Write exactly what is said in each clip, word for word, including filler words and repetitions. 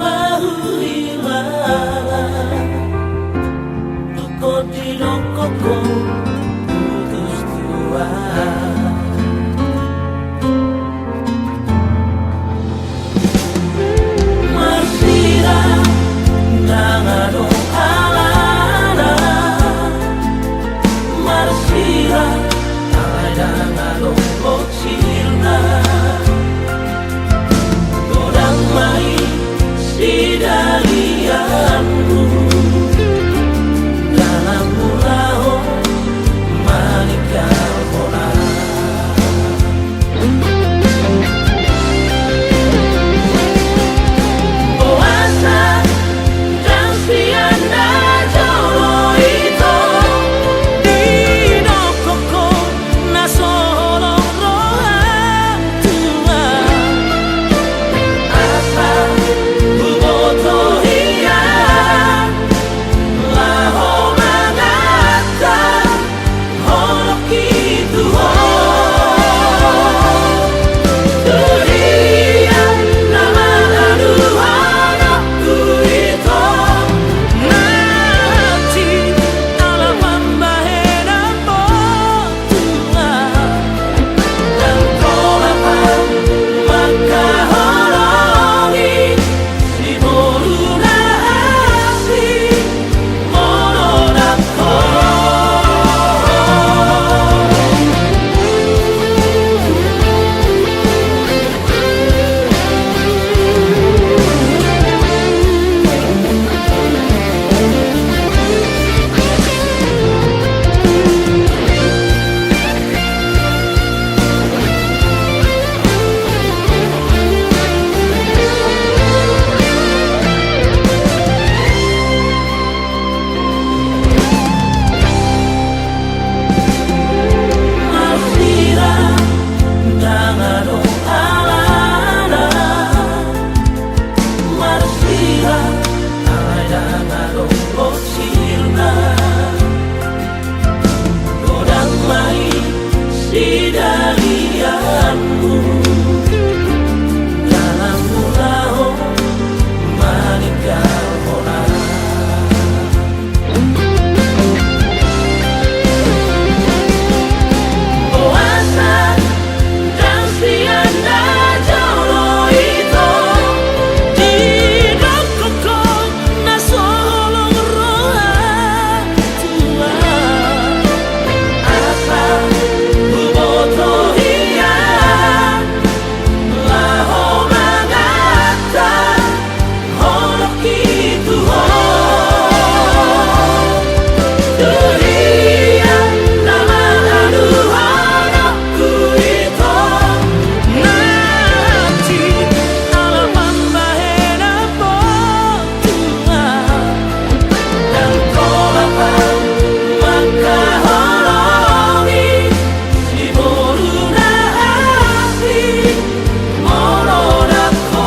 Mahuhilala, dungkon didok ho putus tua. Marsirang ndang adong alana, marsirang alai ndang adong bocilna. Godang ma i sidalianmu, dalan mulaho maninggalhon au. Boasa ndang sian na jolo ito, didok ho na so holong roham, Tuhan. Asa huboto hian laho mangantar holongki tu ho. Tu dia na mangaluhon ho tu ito, nangkin ala pambahenanmu, Tuhan. Ndang tolap au mangkaholongi siboru na asing molo ndang ho. Marsirang ndang adong alana, marsirang alai ndang adong bocilna. Godang ma i sidalianmu, dalan mulaho maninggalhon au. Boasa ndang sian na jolo ito, didok ho na so holong roham, Tuhan. Asa huboto hian laho mangantar holongki tu ho. Tu dia na mangaluhon ho tu ito, nangkin ala pambahenanmu, Tuhan. Ndang tolap au mangkaholongi siboru na asing molo ndang ho.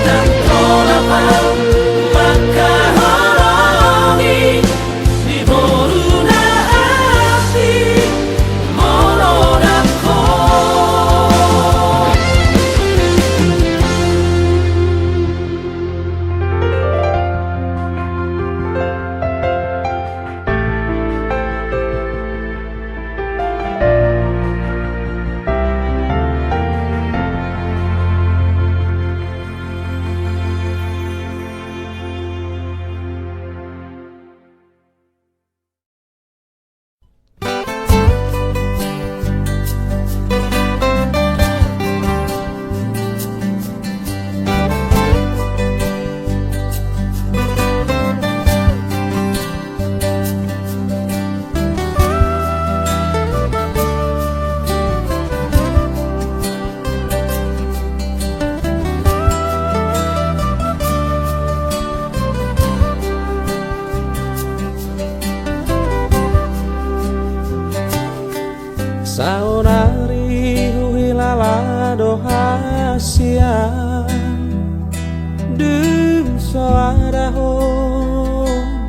Ndang tolap au mangkaholongi siboru na asing molo ndang ho. Saonari huhilala do hasian, dung so adong ho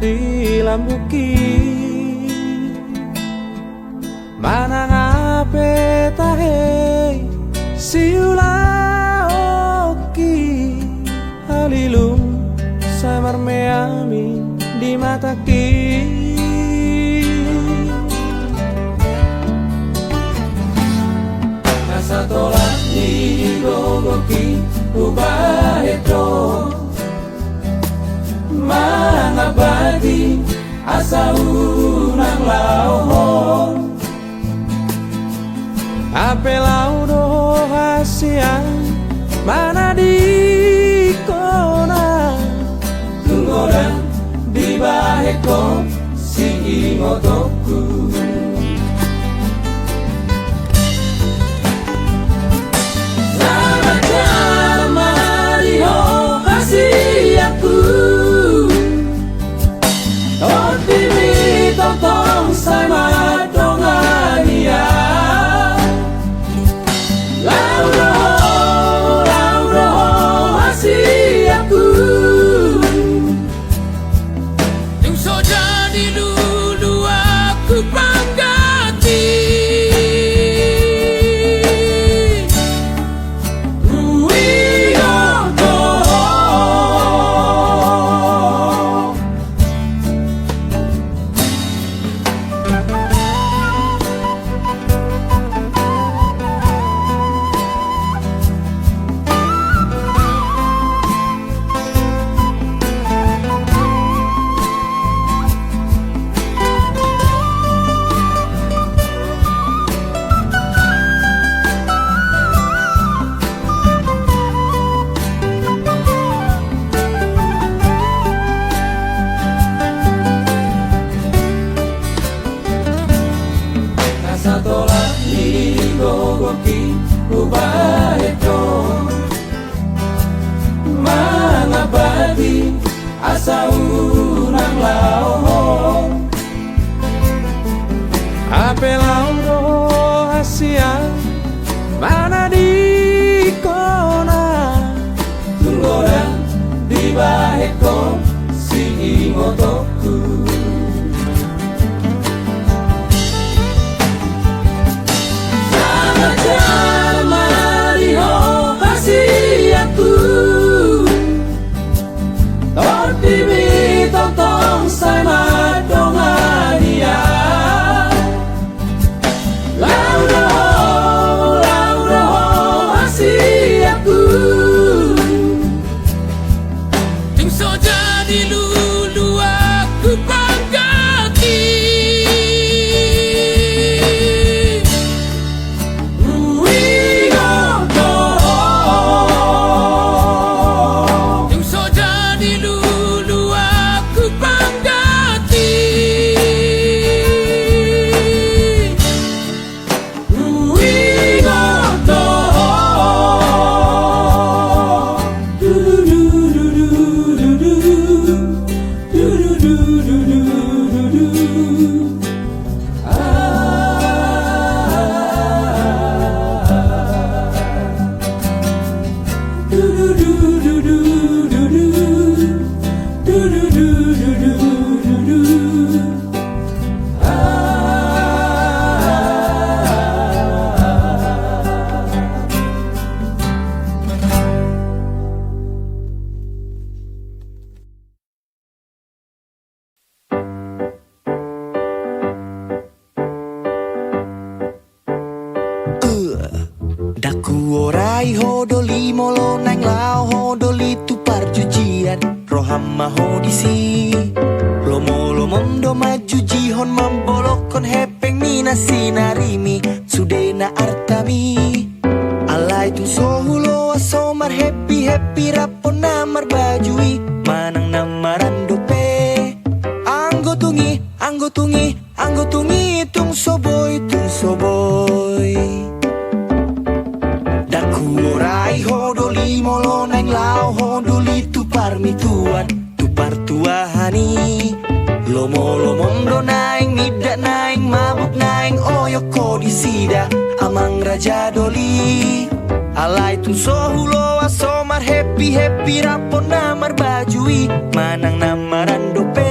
di lambungki. Manang aha pe tahe siula Satolat ni gogongki hubahen do mangambati asa unang laho ho. Hape laho do ho hasian manadingkon na. Tung godang dibahen ho siingotonku. Selamat jala mari ho hasianku. Tondimi tongtong sai mandongani au. Laho do ho, laho do ho hasianku. Tung so jadi luluanku pangganti. Huingot do ho. Na satolat ni gogongki hubahen do mangambati asa unang laho ho. Hape laho do ho hasian manadingkon na. Tung godang dibahen ho siingotonku. Selamat jala mari ho hasianku. Tondimi tongtong sai mandongani au. Laho do ho, laho do ho hasianku. Tung so jadi luluanku pangganti. Huingot do ho. Tung so jadi luluanku pangganti. Huingot do ho. Ndang huorai ho doli molo naeng laho ho doli tu parjujian, roham ma ho disi. Lomolomom do manjujihon, mambolokhon hepengmi na sinarimi, sudena artami. Alai tung so huloas ho marhepiheppi rap on na marbaju i manang na maran dope. Anggo tung i, anggo tung i, anggo tung i tung so boi, tung so boi. Ndang huorai ho doli molo naeng laho ho doli tu parmituan, tu partuahan i. Lomolomom do naeng mida, naeng mabuk, naeng oyok ho disida, amang raja doli. Alai tung so huloas ho marhepiheppi rap on na marbaju i manang na maran dope.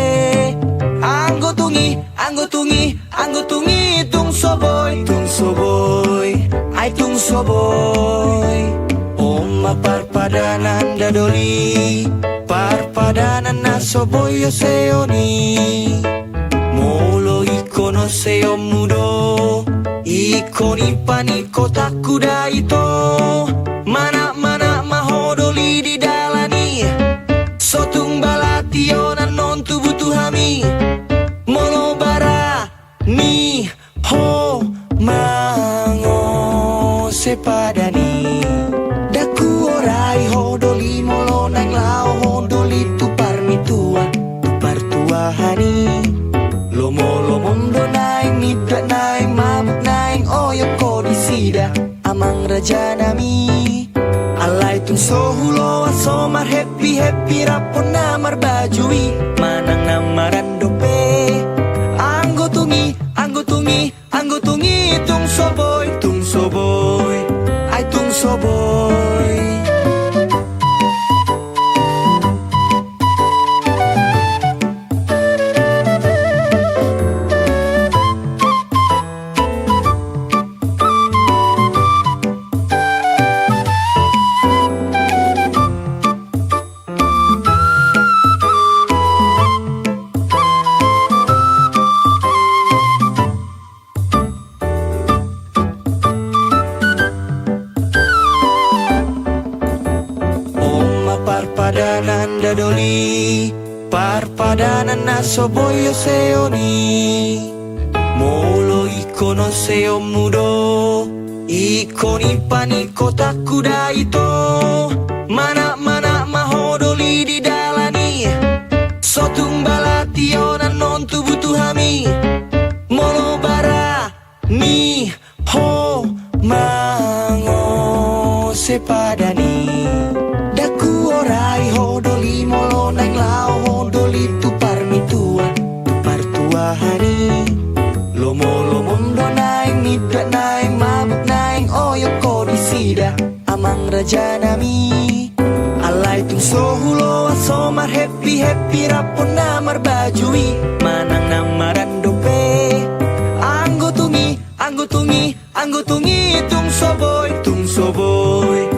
Anggo tung i, anggo tung i, anggo tung i tung so boi, tung so boi, ai tung so boi. On ma parpadanan da doli, parpadanan na so boi oseon i. Molo ingkon oseonmu do, Ingkon impan ingkon tangkuda ito. Manat-manat ma ho doli di dalan i. So tung balati on annon tubu tu hami. Molo barani ho mangose padan i. Ndang huorai ho doli molo naeng laho ho doli tu parmintuan, tu partuahan i. Lomo-lomom do naeng midang, naeng mabuk, naeng oyok ho disida, amang raja nami. Alai tung so huloas ho marhappy-happy rap hon na marbaju i, manang na marandok pe. Anggo tung i, anggo tung i, anggo tung i tung so boi, tung so boi, ai tung so boi. On ma parpadanan da doli, parpadanan na so boi oseon i. Molo ingkon oseonmu do, ingkon impan ingkon tangkuda ito. Manat-manat ma ho doli di dalan i. So tung balati on annon tubu tu hami. Molo barani ho mangose padan i. Ndang huorai ho doli molo naeng laho ho doli tu parmintuan, tu partuahan i. Lomo-lomom do naeng midang, naeng mabuk, naeng oyok ho disida, amang raja nami. Alai tung so huloas ho marhappy-happy rap hon na marbaju i, manang na marandok pe. Anggo tung i, anggo tung i, anggo tung i tung so boi, tung so boi.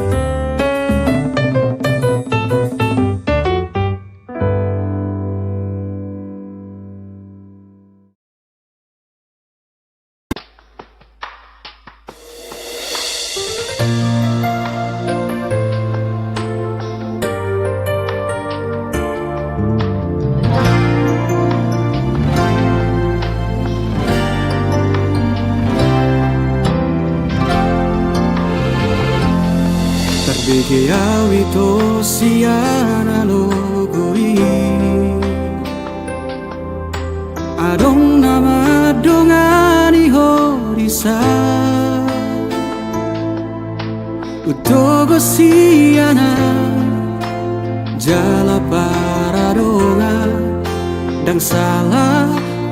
Tarbege au ito sian alogo i. Adong na mandongani ho disi. Hutogu sian au jala paradongan, ndang sala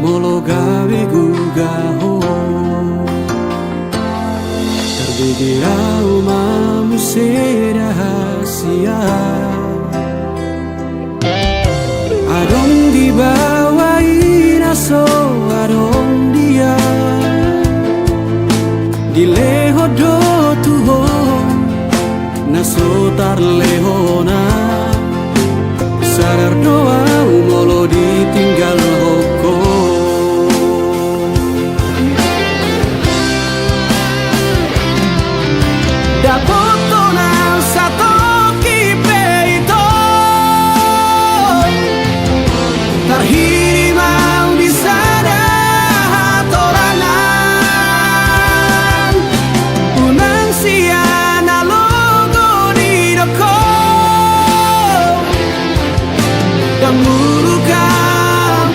molo gabe guga ho. Tarbege au ma muse da hasian. Adong di baoa i na so adong dia, dilehon do tu ho na so tarlehon. Sadar do au molo ditinggalhon ho. Dapothon au satongkin pe ito. Tarhirim au di sada hatorangan. Unang sian alogo didok ho. Ndang muruk au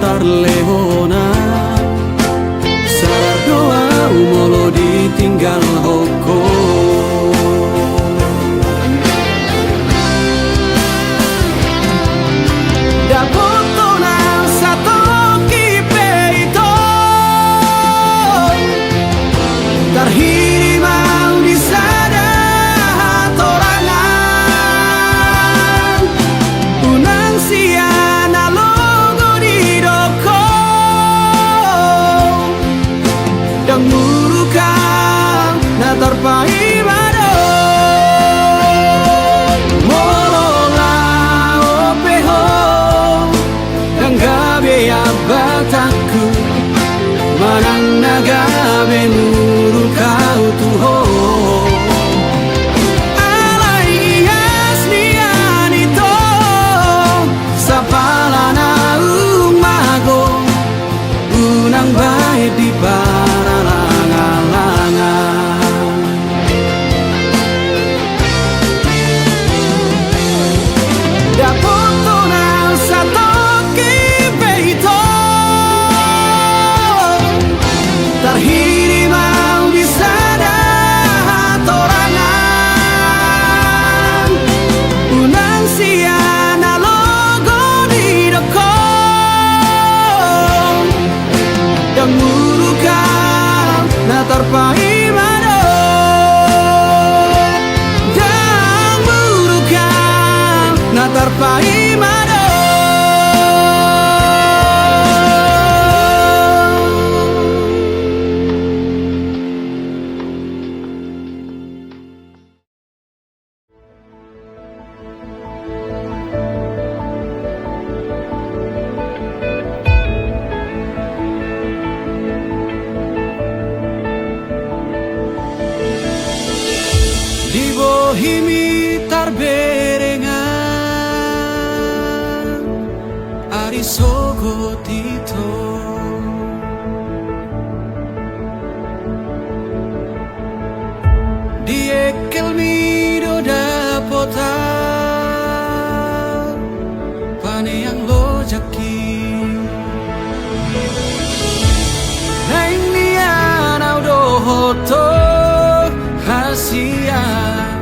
Tarlehona, sabar do au molo ditinggalhon ho. Dapothon au satongkin pe ito, tarhirim au di sada hatorangan. Unang sian na logo didok ho, ndang muruk au na tarpaima do. Molo laho pe ho, ndang gabe ambatanku manang na gabe muruk au tu ho. Alai ias nian ito, sapala naung mago, unang bahen di paralangalangan. Dapothon au satongkin pe ito, tarhirim au di sada hatorangan. Unang sian na logo didok ho, ndang muruk au na tarpaima do. Ndang muruk au na tarpaima do. Di bohimi tarberengan ari sogot ito. Di engkelmi do dapotan paneang lojangki. Naeng nian au dohot ho hasian,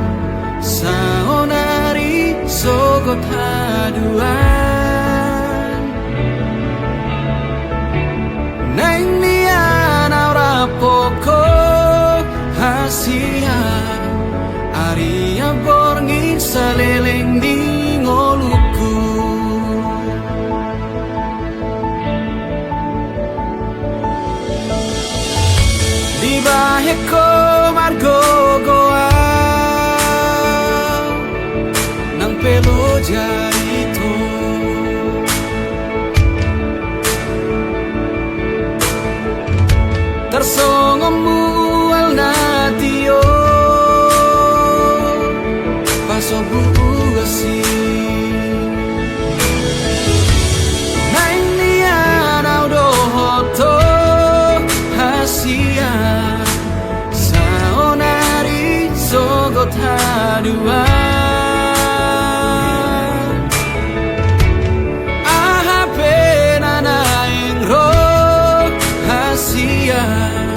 saonari sogot haduan. Naeng nian au rap ho hasian, arian borngin saleleng ni ngolungku. Dibahen ho margogoan nang pe loja ito. Tarsongon mual na tio pasombu asi. Naeng nian au dohot ho hasian, saonari sogot haduan. Aha pe na naeng ro hasian,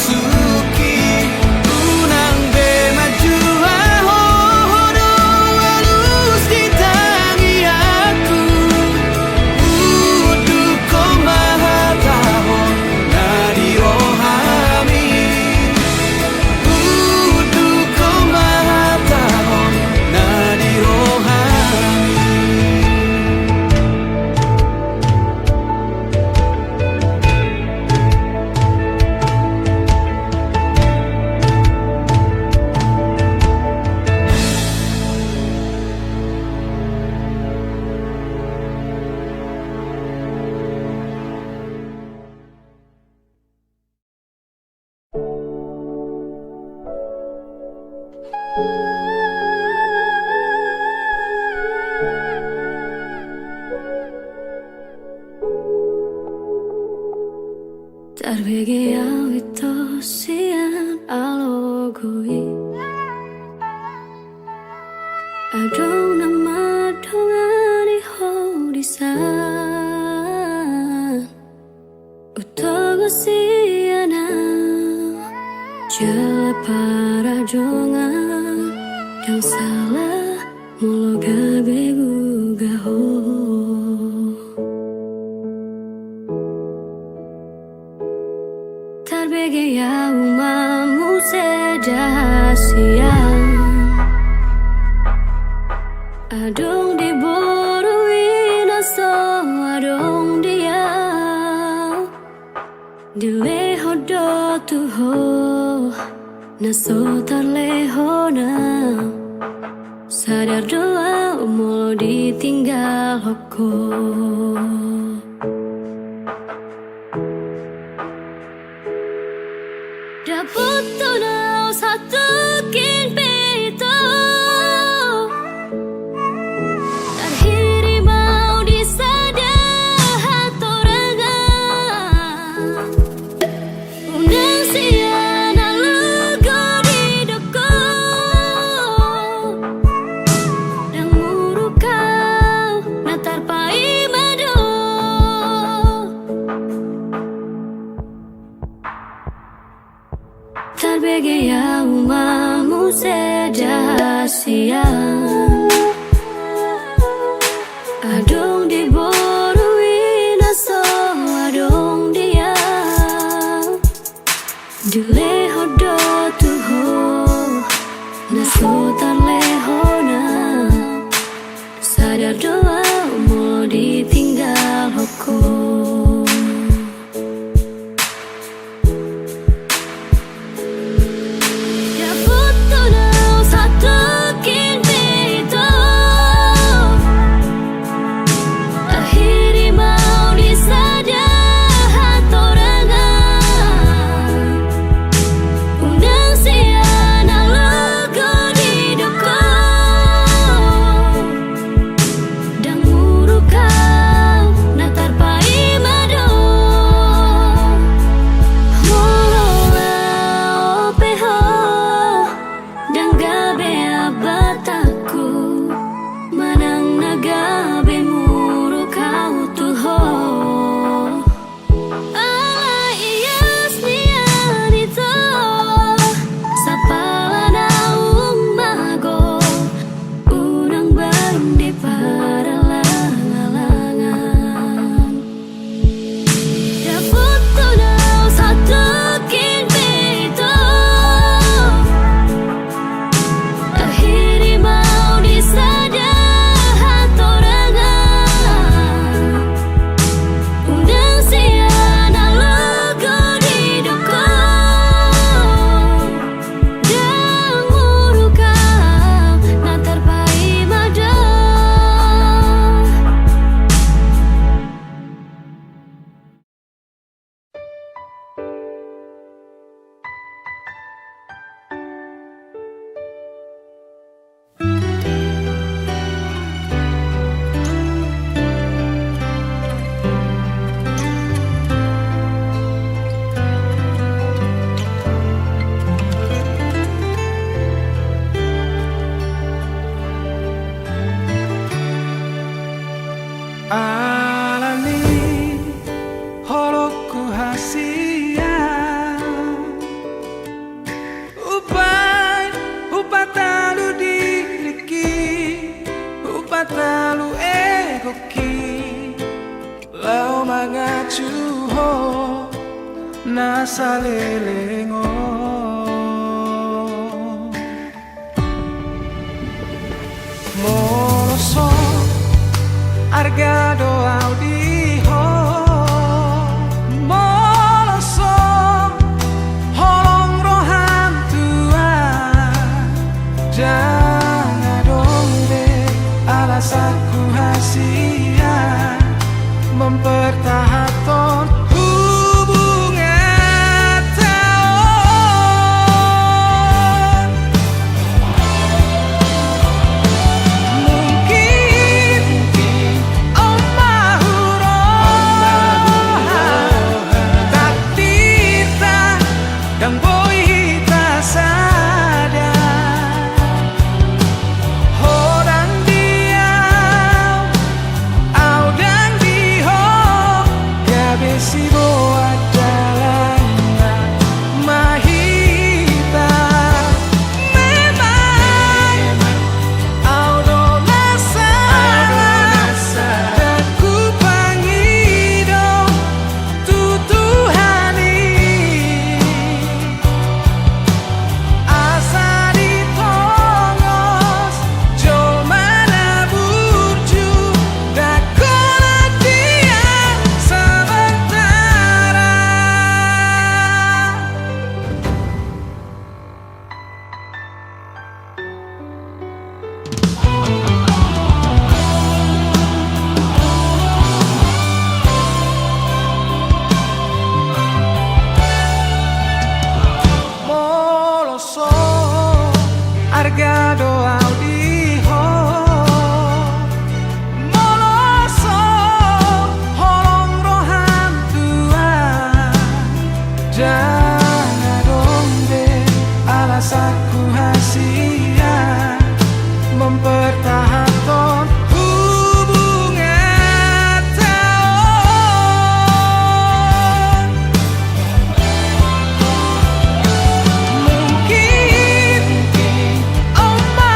Suki, unang be manjua ho, ho do alus di tangiangku. Unduk ho ma hatahon na di rohami. Unduk ho ma hatahon na di rohami. Tarbege au ito sian alogo i. Adong na mandongani ho dison. Utogo sian au jala paradongan, ndang sala molo gabe guga ho. Tarbege au ma muse da hasian. Adong di boru i na so adong di au. Dilehon do tu ho na so tarlehon au. Sadar do au molo ditinggalhon ho. Dapothon au satongkin pe ito. Tarhirim au di sada hatorangan. Unang sian alogo didok ho. Ndang muruk au na tarpaima do. Tarbege au ma muse da hasian. Adong di boru i na so adong di au. Dilehon do tu ho na so tarlehon au. Sadar do au molo ditinggalhon ho. Dapothon au satongkin pe ito. Tarhirim au di sada hatorangan. Unang sian alogo didok ho. na saleleng on. Molo so arga do au di ho, molo so holong roham tu au, ndang adong be alasanku hasian mempertahanhon hubunganta on. Mungkin on ma huroha, takdirta ndang boi hita sada. Ho ndang di au, au ndang di ho, gabe siboan dalanna ma hita. Memang au do na sala, ndang hupangido tu Tuhan i asa ditongos jolma na burju, ndang holan dia sementara. Molo so arga do au di ho, molo so holong roham tu au, ndang adong be alasanku hasian mempertahanhon hubunganta on. Mungkin on ma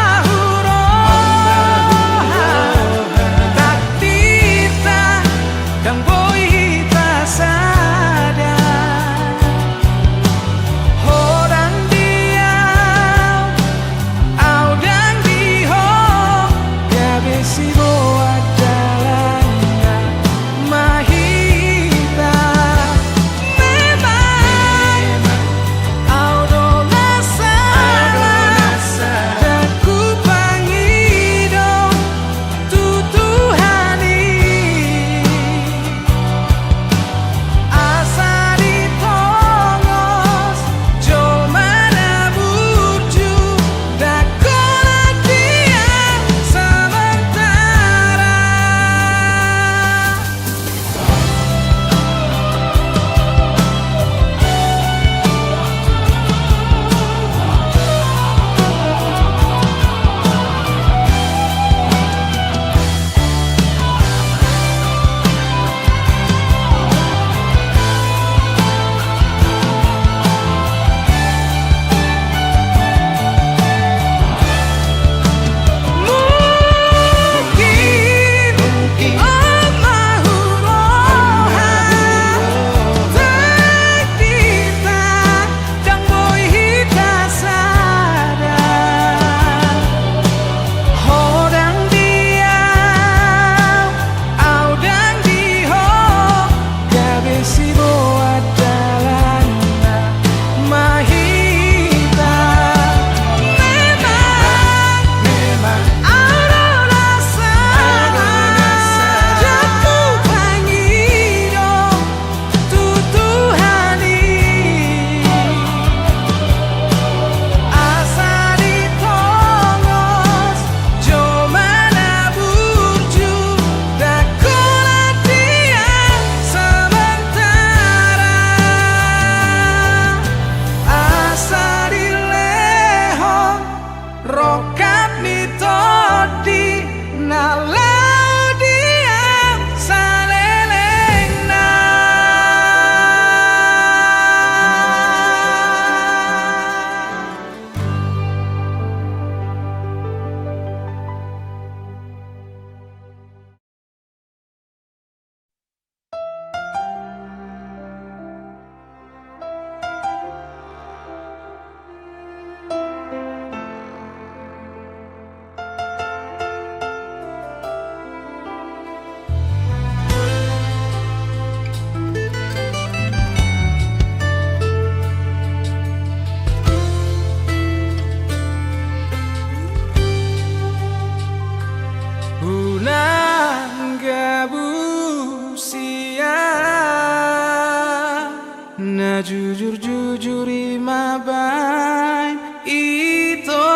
Mabaen ito,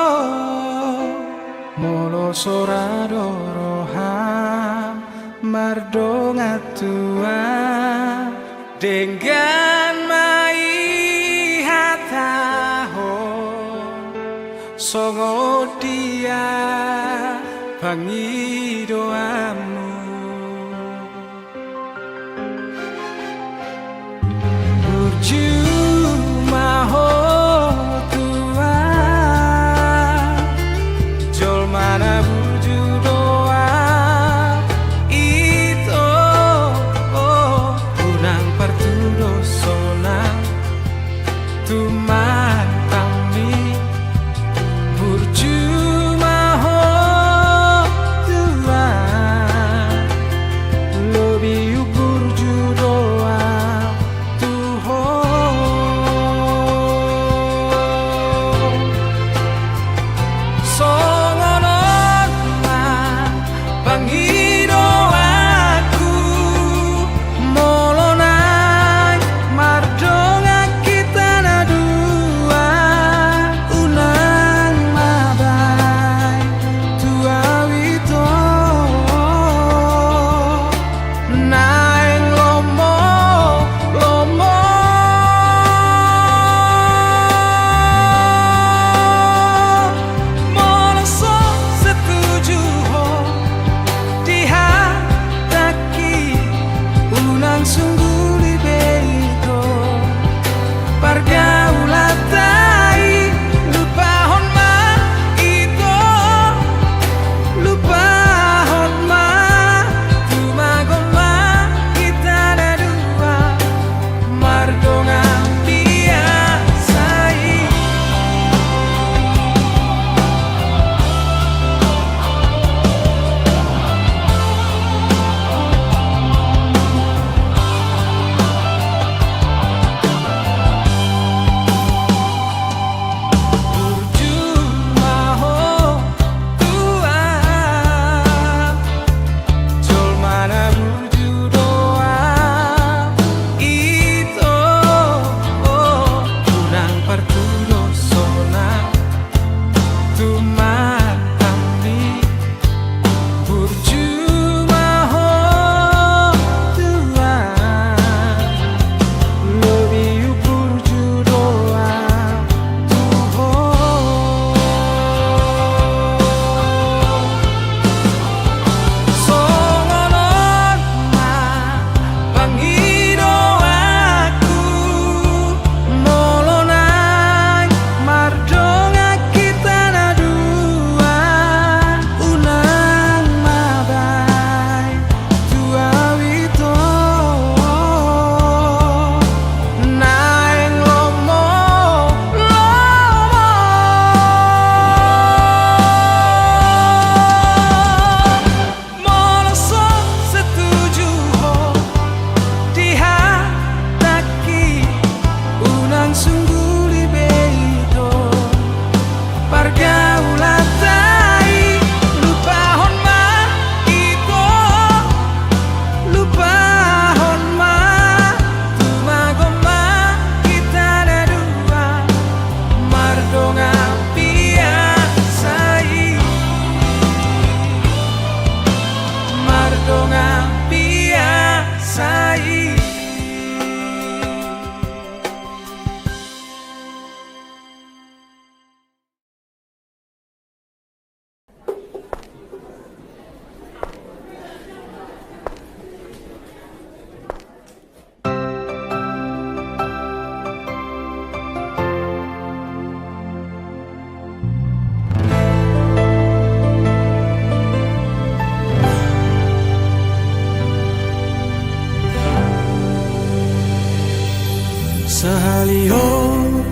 molo so ra do roham mardongan tu ahu, denggan ma i hatahon, songon dia pangidoanmu. Burju ma ho Tuhan, jolma na burju do ahu, ito, unang partudoshon ahu tu mantanmi. Burju ma ho Tuhan, lobi umburju do ahu tu ho. Songon on ma pangidoanku, molo naeng mardongan hita na dua, unang mabaen tu ahu ito. Naeng lomo, lomo. Molo so setuju ho di hatangki, unang sungguli be ito pargaulanta i, lupahon ma ito, lupahon ma, tumagon ma hita na dua mardongan biasa i. Burju ma ho Tuhan, jolma na burju do ahu, ito, unang partudoshon ahu tu mantanmi. Burju ma ho Tuhan, lobi umburju do ahu tu ho. Songon on ma pangidoanku, molo naeng mardongan hita na dua, unang mabaen tu ahu ito. Naeng lomo, lomo. Molo so setuju ho di hatangki, unang sungguli be ito pargaulanta i, lupahon ma ito, lupahon ma, tumagon ma hita na dua mardongan biasa i, mardongan biasa i. Sahali on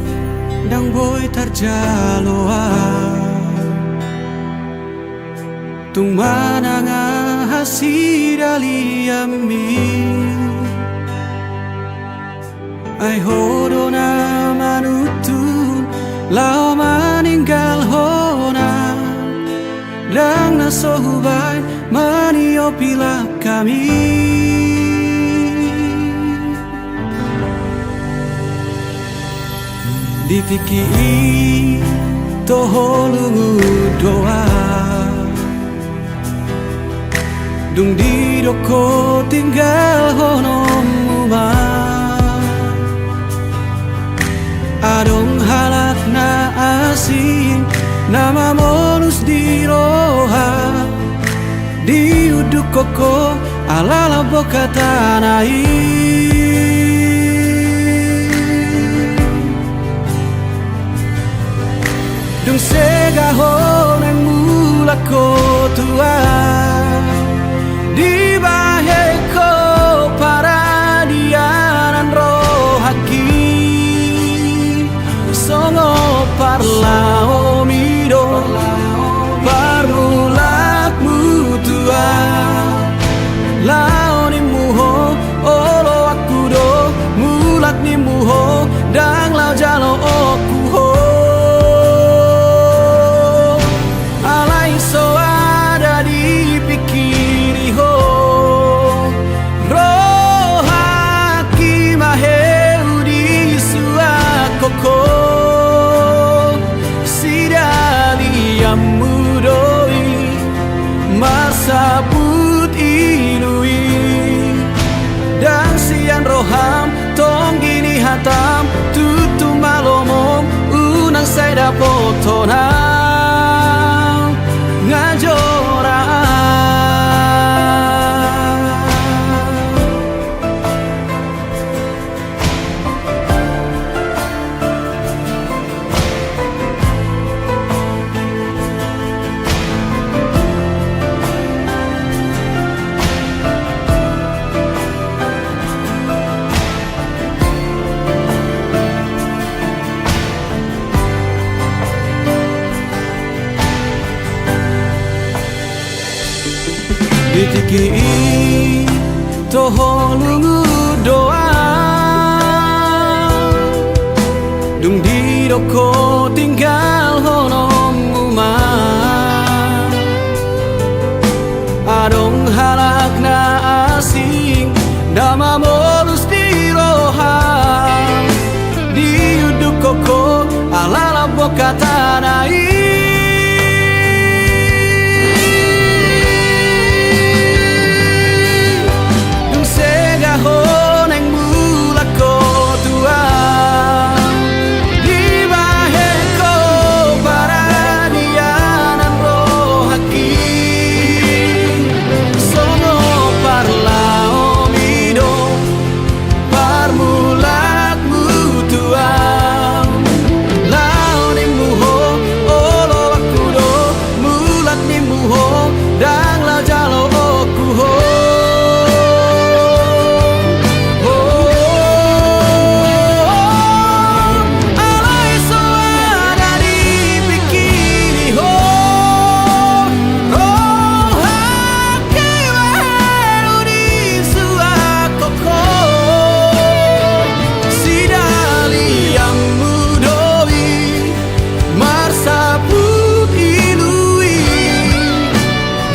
ndang boi tarjalo ahu, tung manang aha sidalianmi. Ai ho do na manuntun laho maninggalhon ahu, ndang na so hubaen maniop ilak hami. Di tingki i toho lungun do ahu, dung didok ho tinggalhononmu ma. Adong halak na asing na mamolus di roha, diunduk ho ala lambok hatana i. Dung sega ho naeng mulak ho tu ahu, dibahen ho paradianan rohangki. Songon parlahomi do parmulakmu tu ahu. Laho nimmu ho, oloanku do mulak nimmu ho, ndang laho jaloonku ho. Alai so ada dipingkiri ho, rohangki maheu disuakkon ho. Sidalianmu do i marsaput ilu i. Ndang sian roham, tonggi ni hatam, tutu malomom, unang sai dapothon ahu, nga jora. Di tingki i toho lungun do ahu, dung didok ho tinggalhononmu ma. Adong halak na asing na mamolus di roha, diunduk ho ala lambok hatana i. Dung sega ho naeng mulak ho tu ahu, dibahen ho paradianan rohangki. Songon parlahomi do parmulakmu tu ahu. Laho nimmu ho, oloanku do mulak nimmu ho, ndang laho jaloonku ho. Alai so ada dipingkiri ho, rohangki maheu disuakkon ho. Sidalianmu do i marsaput ilu i.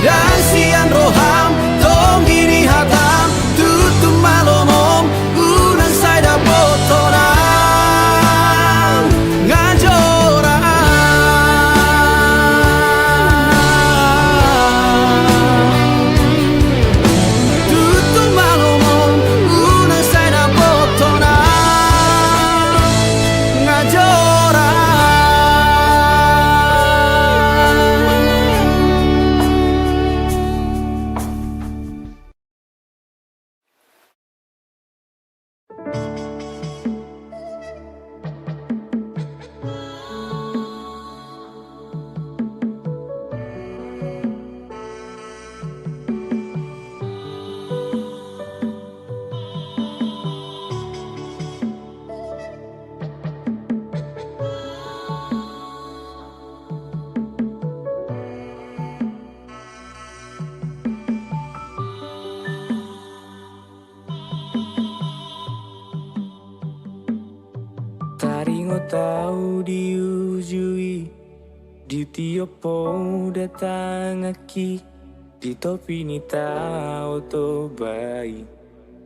Ndang sian roham, tonggi ni hatam, tutu malomom, unang sai dapothon ahu, nga jora. Tutu malomom, unang sai dapothon ahu, nga jora. Taringot ahu di uju i, ditiop ho tanganki, di topi ni Tao Toba i,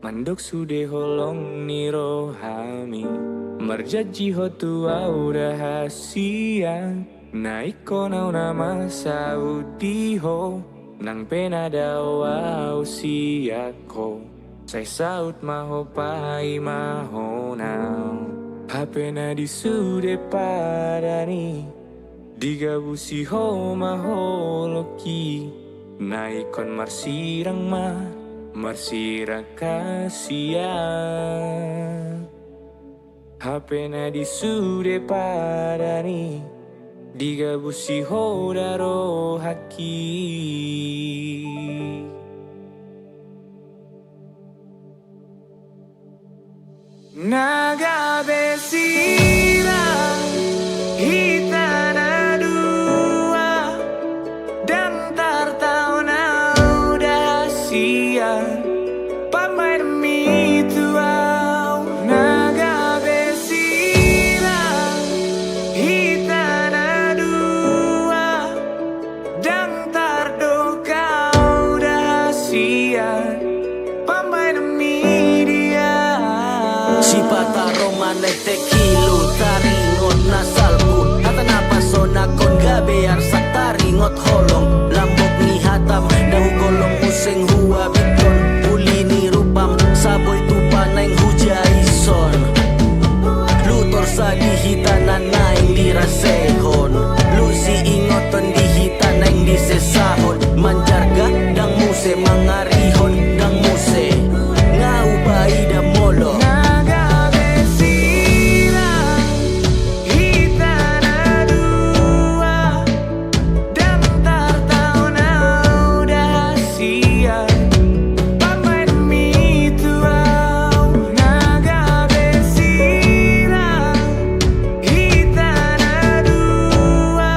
mandok sude holong ni rohami. Marjanji ho tu au da hasian, na ingkon au na mansaut di ho. Nang pe na dao au sian ho, sai saut ma ho paima ho nau. Hape na di sude padan i, digabusi ho ma holongki. Na ingkon marsirang ma, marsirang hasian. Hape na di sude padan i, digabusi ho da rohangki. Na gabe sirang hita na dua, ndang tartaon au da hasian, pambahenmi tu au. Na gabe sirang hita na dua, ndang tardok au da hasian, pambahenmi dia. Sipata ro manete kilu, taringot na salpu, hata na pasonangkon gabe arsak, taringot holong, lambok ni hatam, na hugolom muse huabithon, uli ni rupam, saboi tupa naeng hujaison. Lutor sa di hita na naeng dirasehon, lu siingothon di hita naeng disesahon, manjarga ndang muse mangarihon, ndang muse nga hupaida molo. Na gabe sirang hita na dua, ndang tartaon au da hasian, pambahenmi tu au. Na gabe sirang hita na dua,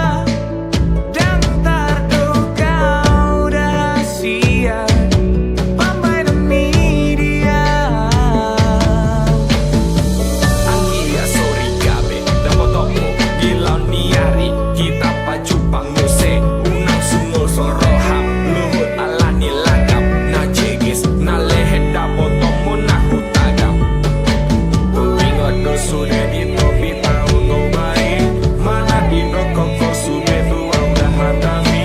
ndang tardok au da hasian, pambahenmi dia. Anggia sori gabe dapotonmu, di laon ni ari hita pajumpang muse. Unang sungkun so roham, luhut ala ni langkam, na jeges na lehet dapotonmu na hutadap. Huingot do sude di topi taon toba i, manang didokkon ho sude tu au da hatami.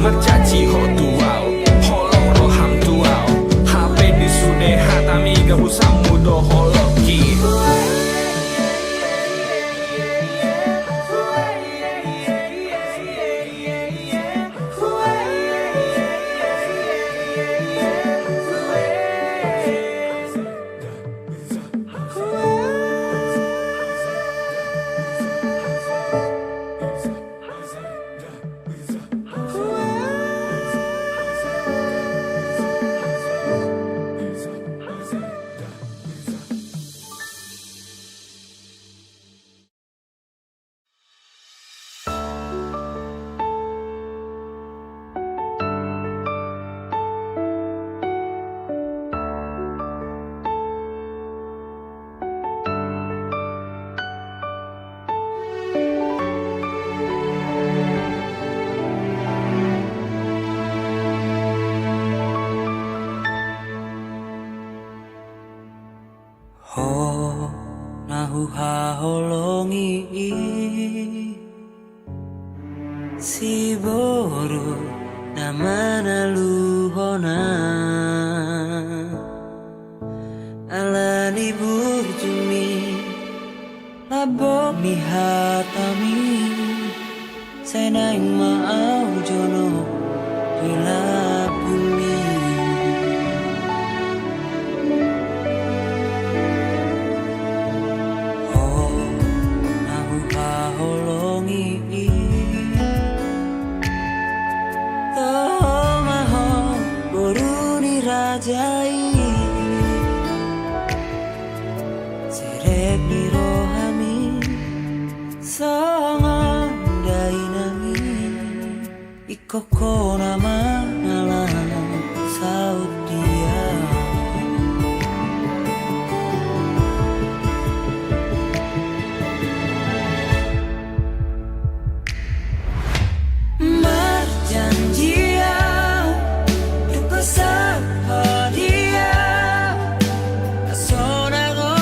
Marjanji ho tu au, holong roham tu au, hape di sude hatami gabusanmu do holongki. Ho na huhaholongi i, siboru na manaluhon au, ala ni burjumi, lambok ni hatami, sai naeng ma au jonok di lambungmi. Ho na huhaholongi i, toho ma ho boru ni raja i, serep ni rohami, songon dainang i. Ingkon ho na mangalap saut dia. Marjanji au, dungkon saut ho dia. Sonang ho,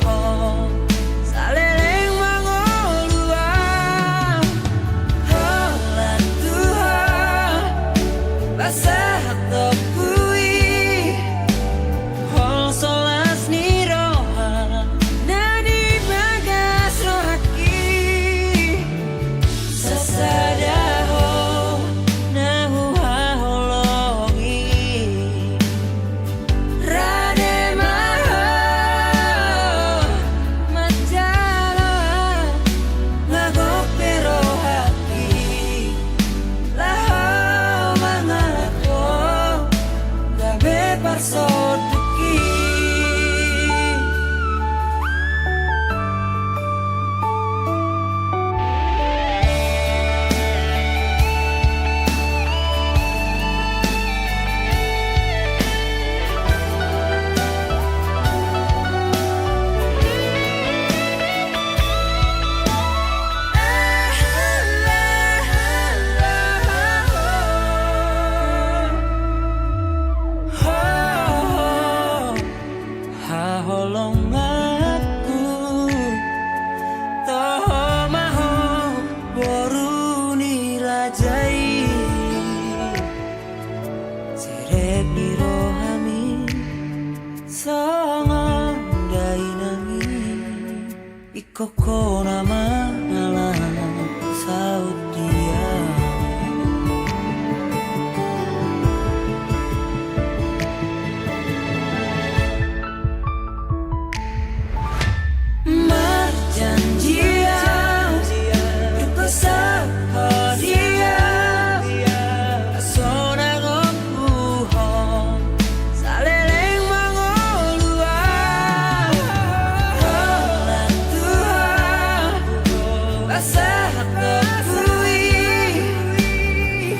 ho, Koko na mangalang saut dia. Marjanjian, koko saut dia. Sonang on puhon. Saleleng mangolu au, holan Tuhan, pasahat Ho tu i,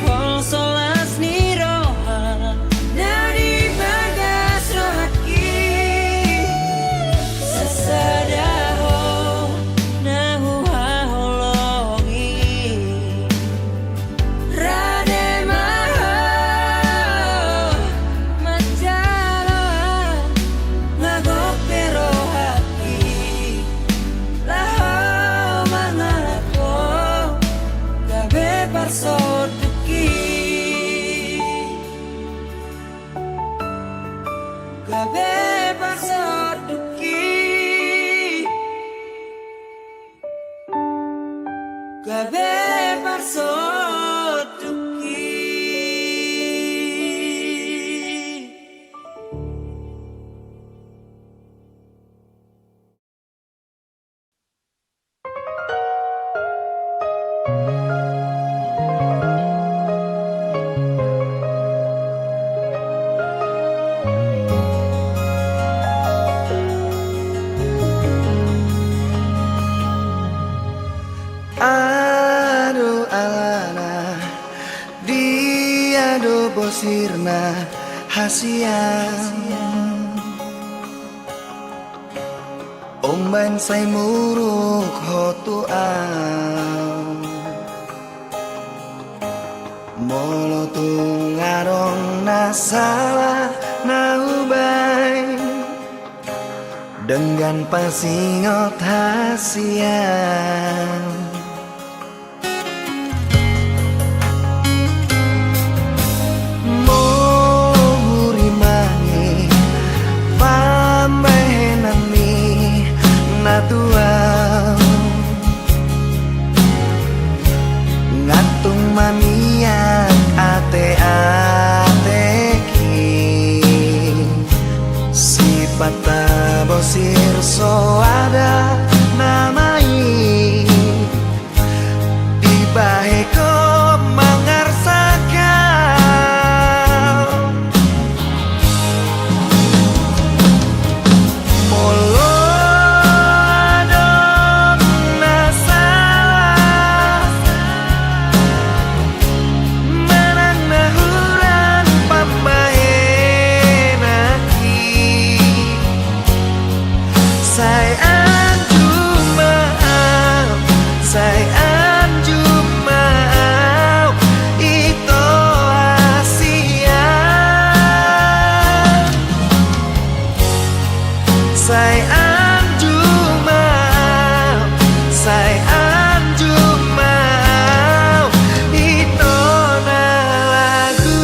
holso las ni roha, na di bagas rohangki, sasada Ho na huhaholongi. Rade ma Ho manjalo, nga gok be rohangki, laho mangalangka, gabe parsondukki. Gabe parsondukki. Gabe parsondukki. Aha do alana, dia do bosirna hasian? Umbaen sai muruk Ho tu au. Molo tung adong na sala na hubaen, denggan pasingot hasian. Molo hurimangi pambahenan ni na tu au, nga tung maniak ateateki. Sipatta bosir soada nama i, dibahen ho mangarsak au. Molo adong na sala manang na hurang pambahenanki, sai anjum ma au, sai anjum ma au, ito hasian. Sai anjum ma au, sai anjum ma au, ito na lagu.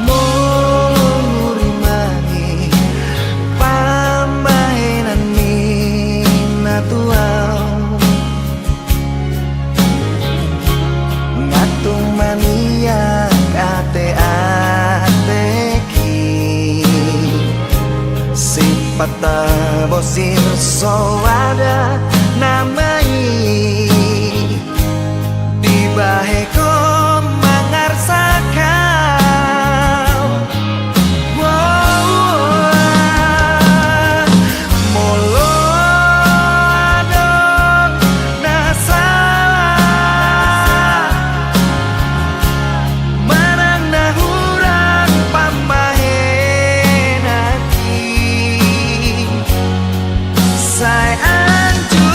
Molo hurimangi pambahenan ni na tu au, nga tung maniak ateateki. Sipatta bosir soada nama i, dibahen ho mangarsak au. Molo adong na sala manang na hurang pambahenanki, sai anjum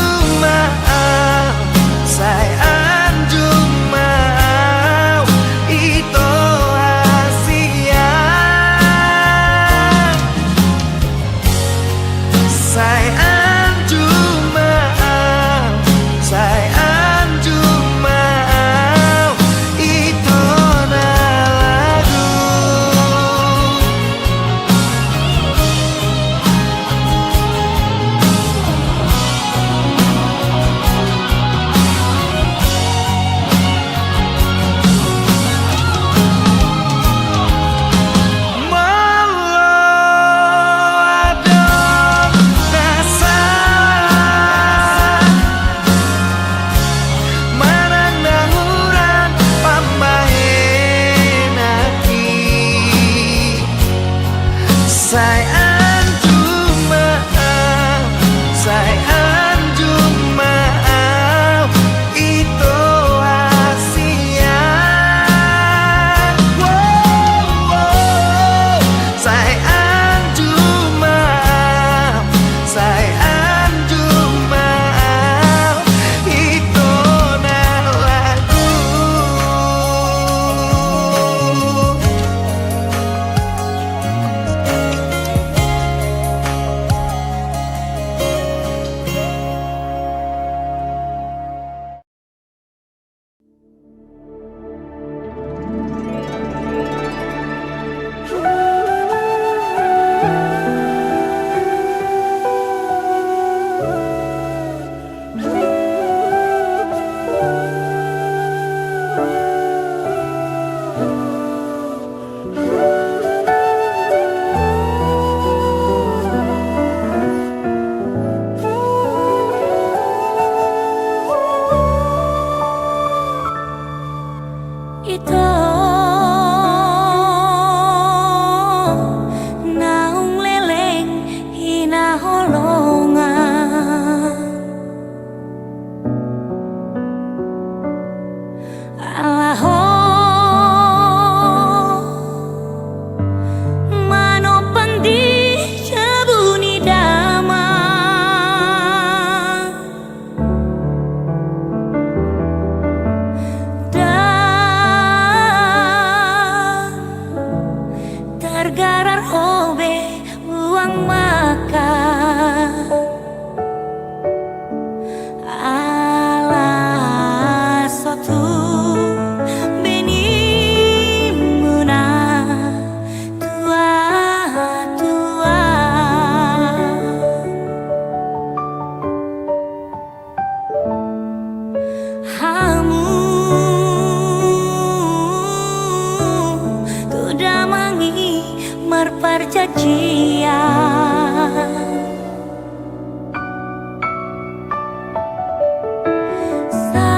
Ito naung leleng hinaholongan. Ala ho manompa di jabu ni damang. Dan targarar ho be uang makan. Ala so tu be nimuna tua-tua. Hamu tu damang i marparjanjian. Sa-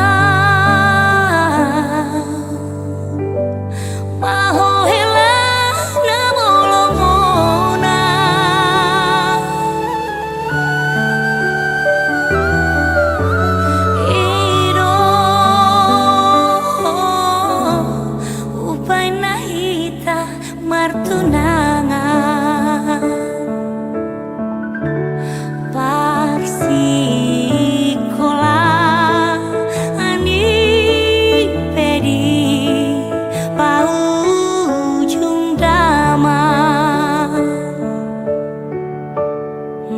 Mahohe la na molongona. I do umbahen na hita martunangan. Parsikolaan i pe di paujung damang.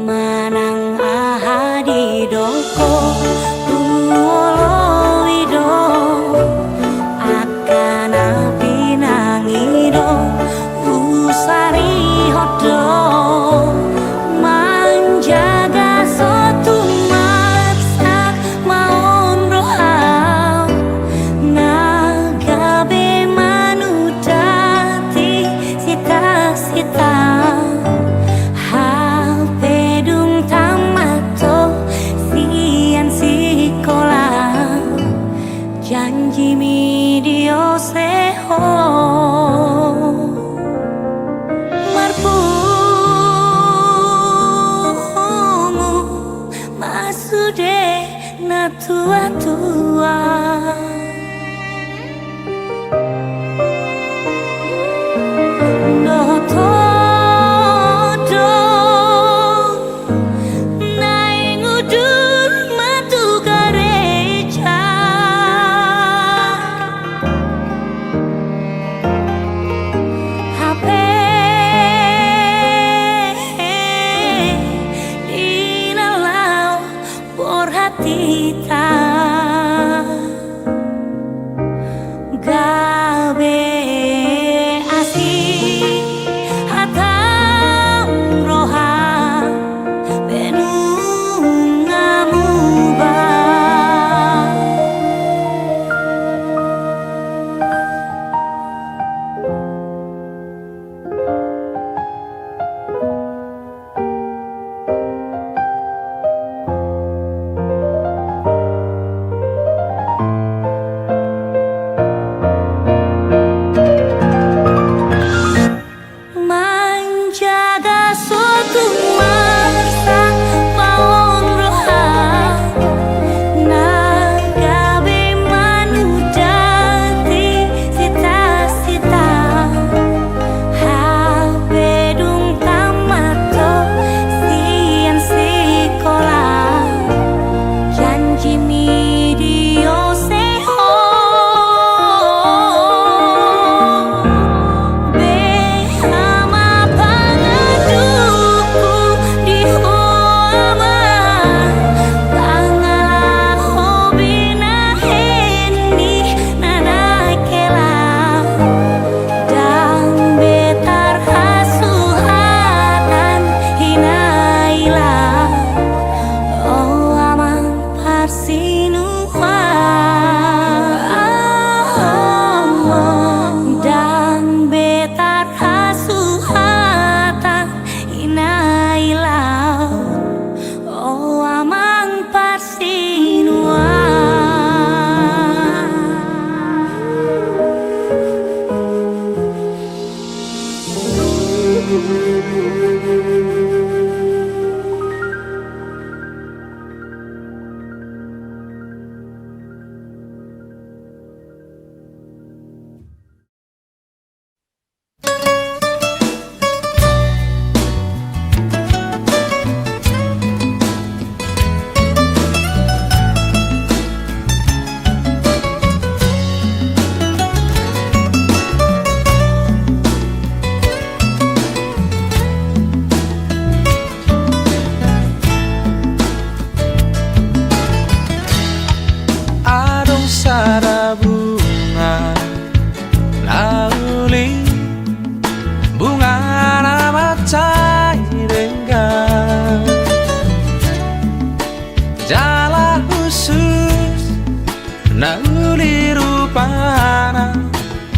Manang aha didok ho, huoloi do. Angka na pinangido, husarihon do. Manjaga so tung marsak ma on roham, na gabe manudati sita-sita. Hape dung tamat ho sian sikola, janjimi diosehon. Marpungu ma sude na tua-tua. Dohot ho do naeng udur ma tu gareja. Hape di na laho borhat hita.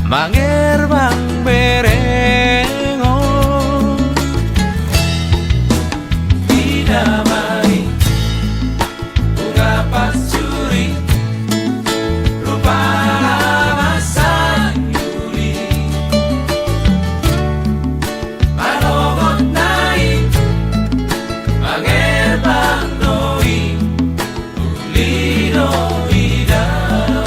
Mangerbang berengon. Ida ma i, unga pasuri, rupa na masa ni uli. Manogot na i, mangerbang do i, uli do i dao.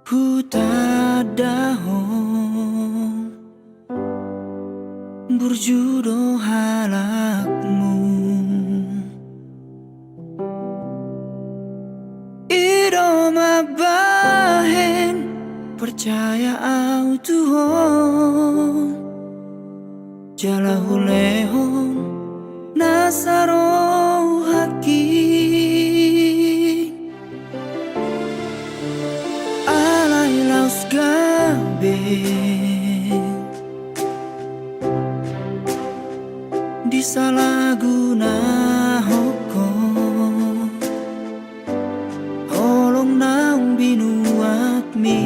Hutandahon burju do halakmu. I do mambahen percaya au tu ho. Jala hulehon na sarohaki. Alai laos gabe disalagunahon ho holong naung binuatmi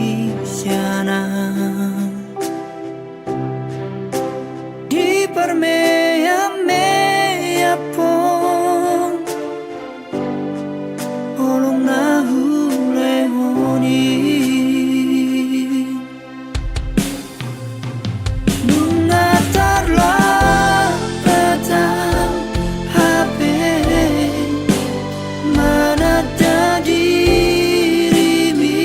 sian au. Diparmeammeaphon holong na hulehon i. Nunga tarlambat au hape mananda dirimi.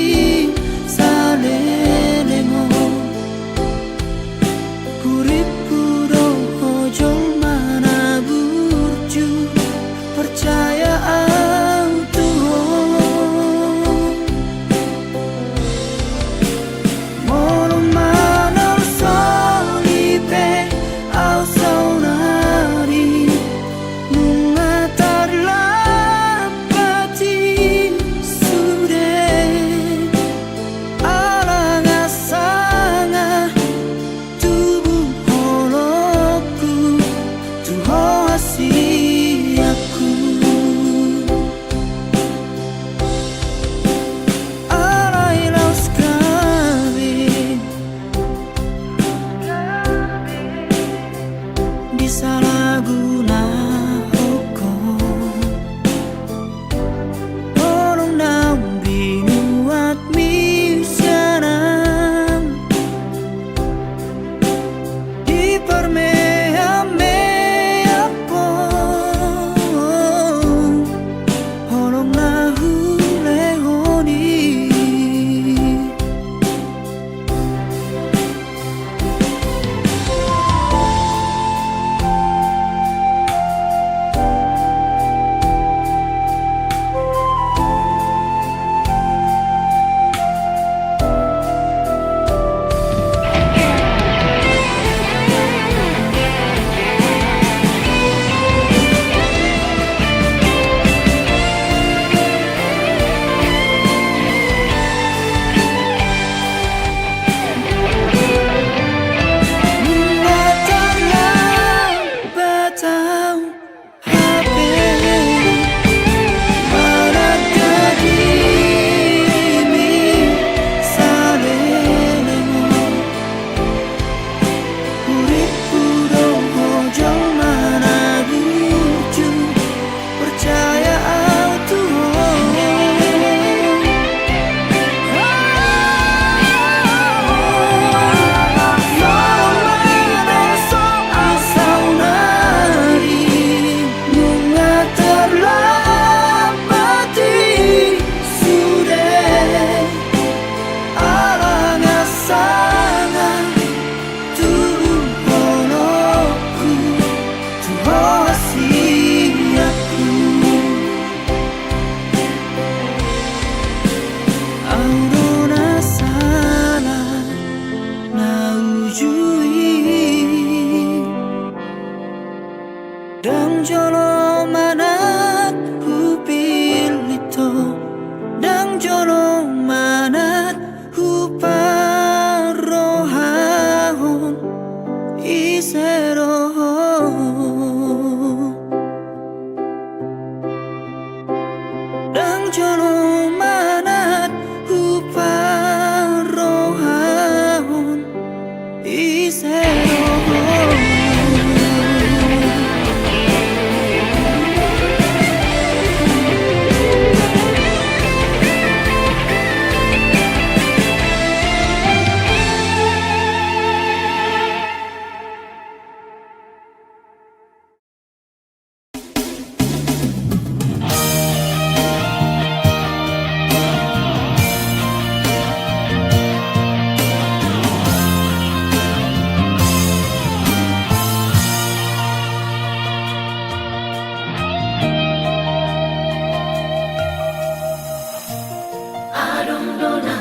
Adong do na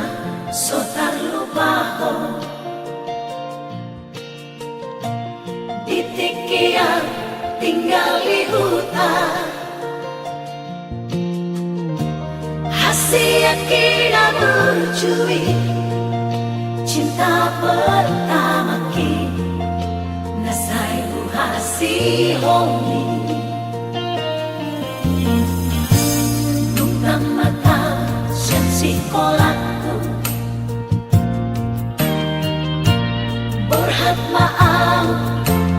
so tarlupahon di tingki an tinggal di huta. Hasian ki na burju i, cinta pertama ki na sai huhasihon i. Dung tamat au sian sikolahku, borhat ma au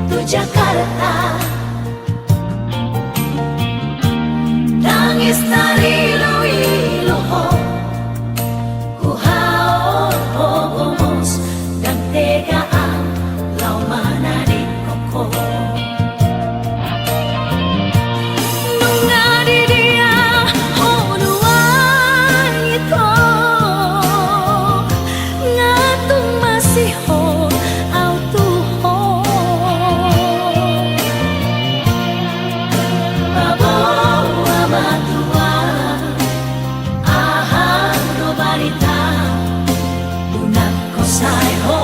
tu Jakarta. Tangis tariluilu ho, huhaohon ho gomos, ndang tega au laho manadingkon ho. Nunga di dia ho nuaeng ito, nga tung masihol au tu ho. Paboa ma tu au aha do barita, unang ho sae ho.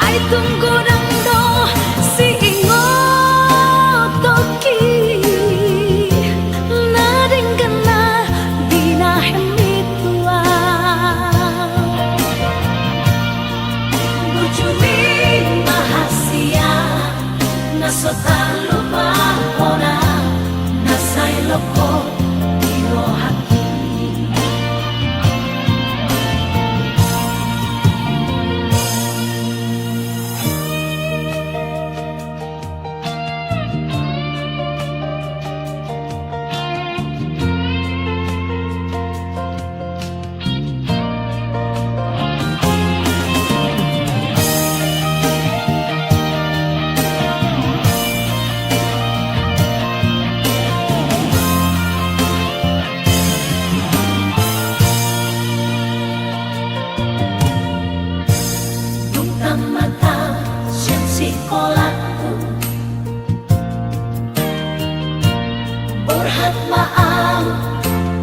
Ai tung godang do siingotonki na denggan na binahen mi tu au. Burju ni ma hasian na so tarlupahon, na sai lokot di rohangki. Dung tamat au sian sikolahku, borhat ma au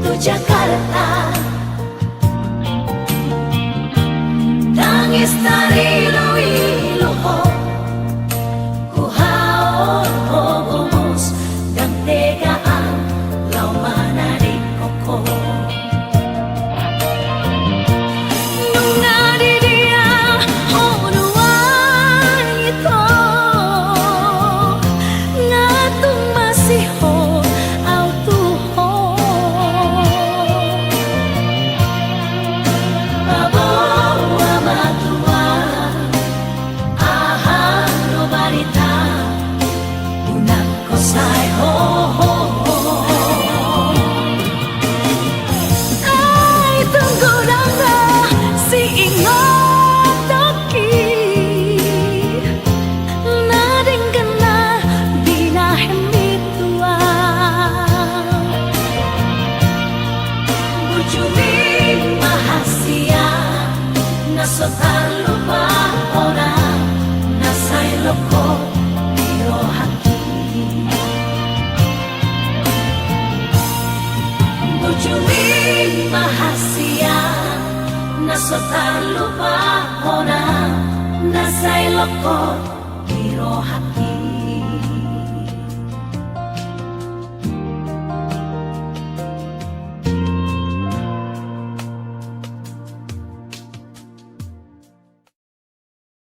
tu Jakarta. Tangis tariluilu ho, huhaohon ho gomos, ndang tega au laho manadingkon ho. Nunga di dia ho nuaeng ito, nga tung masihol au tu ho. Paboa ma tu au aha do barita, unang ho sae ho. Ai tung godang do siingotonki na denggan na binahen mi tu au. Burju ni ma hasian na so tarlupahon, na sai lokot di rohangki. Burju ni ma hasian na so tarlupahon, na sai lokot di rohangki.